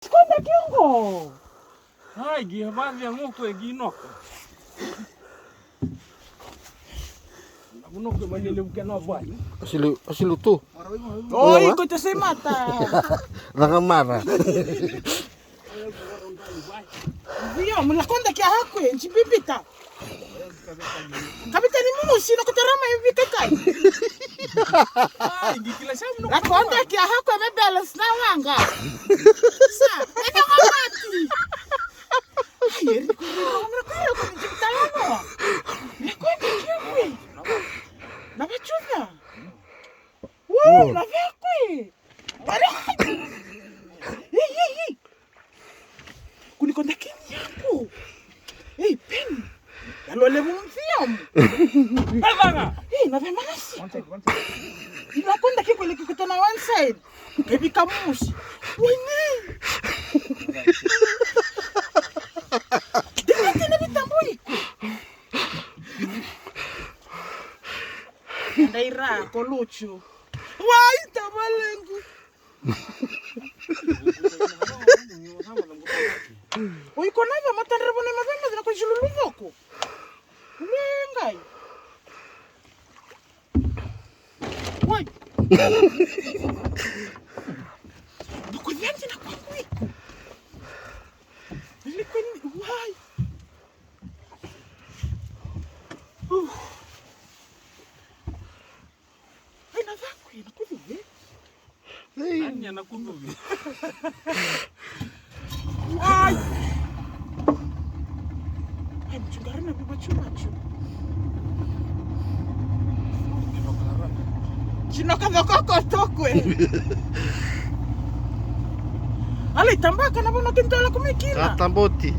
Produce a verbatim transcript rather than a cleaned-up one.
Skoda kiogo. Ai, gi havavi a ngoko e gi noka. Ngoko e mani levu kena vai. Asilu, asilu tu. Oi, ko te sei mata. Nakamara. Vio, mula konda kia hakwe, njibibita. Kapiteni Musi, no kotara mai vikekai. Ai, gi kila sa mino. La konda kia hakwe me balance na wanga. Sa, e no mati. Ai, e riko riko mira kore ko njibita lano. E ko ni kia kwe. Na vachuda. Wo, na vekwe. Ei, ei, ei. Kuni konda kini yaku. Ei, Peni. Yalo levu mfiam. Bavanga. Ei, na ve manasi. Ina konda kiko le kiko tona one side. Baby kamusi. Wini. Dina tena vitambo iko. Daira ko luchu. Wai tavalengu. Oi, ko na va matadra vona ma vema na ko julu luvoko. Lengai. Wai. Boko diante na kwangu iko. Ele ko ni wai. Ai, na cakwe, na kucuve. Ei. Ania na kucuve. Ai. Ai, mchungara na biba chumachu. Chinoka cokoko tokwe. Alai, tabaka na vona kintola kumikina. Ka taboti.